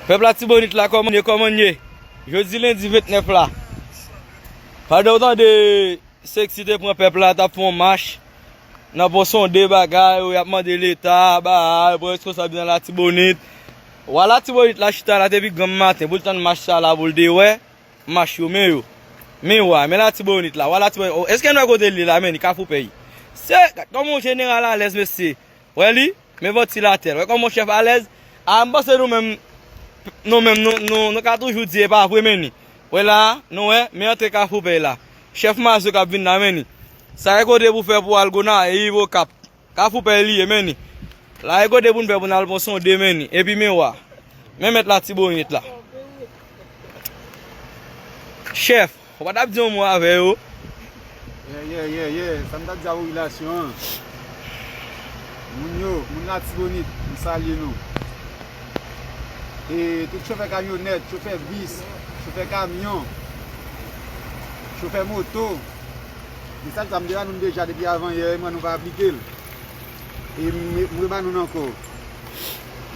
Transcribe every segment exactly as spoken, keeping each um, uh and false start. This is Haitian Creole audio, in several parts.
Pèp Latibonit la, kòman ye, kòman ye? Jodi lendi ventnèf la. Pandan w tande Sexy te pran pèp la, t ap fè yon mach nan Pon Sonde bagay, y ap mande Leta, bagay, pran responsab nan Latibonit. Wa Latibonit la chita la depi granm maten, pou l tann mach sa la, pou l te wè mach yo, men yo. Men wa, men Latibonit la, wa Latibonit, o, èske nou wè kote l ye la, men li Kafou Pèy? Se, gad kòman yon jeneral alèz, mesye. Wè li? Men vantilatè l. Wè kòman chèf alèz? A, m panse nou menm, nou menm, nou, nou, nou ka toujou di e pa vre, men ni. Wè la, nou wè, men antre Kafou Pèy la. Chèf Mazo k ap vin la, men ni. Sa e kote pou fè pou al Gonayiv, Okap. Kafou Pèy li ye, men ni. La e kote pou n fè pou n al Pon Sonde, men ni. Epi men wa. Men mèt Latibonit la. Chèf, ou pa t ap di yon mo avè yo? Ye, ye, ye, ye. Sa m t ap di a popilasyon an. Moun yo, moun Latibonit, m salye nou. E tout chofè kamyonèt, chofè bis, chofè kamyon, chofè moto. Mesaj sa m te ba nou deja depi avan yè, men nou pa aplike l. E m, m reba nou l ankò.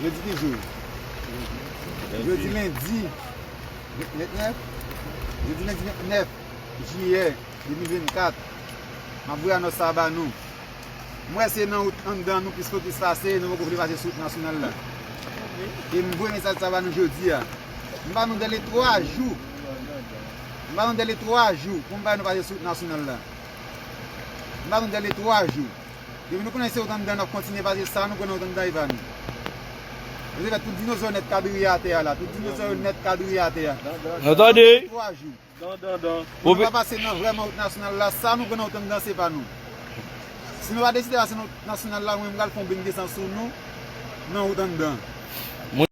Jodi ki jou? Jodi lendi ventnèf. Jodi lendi ventnèf jiyè de mil vennkat. M ap voye anons sa a ba nou. M wè se nan wout anndan nou plis fokis pase, nou poko vle pase sou wout nasyonal la. E m voye mesaj sa ba nou jodi a. M ba nou dèle twa jou. M ba nou dèle twa jou pou m ba nou pase sou wout nasyonal la. M ba nou dèle twa jou. Depi nou konnen se wout anndan n ap kontinye pase sa, nou konnen wout anndan e pa nou. Sa vle di tout dinozò nèt kadriye atè a la. Tout dinozò yo nèt kadriye atè a. Nou tande? Twa jou. Pou nou pa pase nan vrèman wout nasyonal la, sa nou pran nan wout anndan se pa nou. Si nou pa deside pase nan wout nasyonal la, mwen m pral fè yon beny desan sou nou nan wout anndan.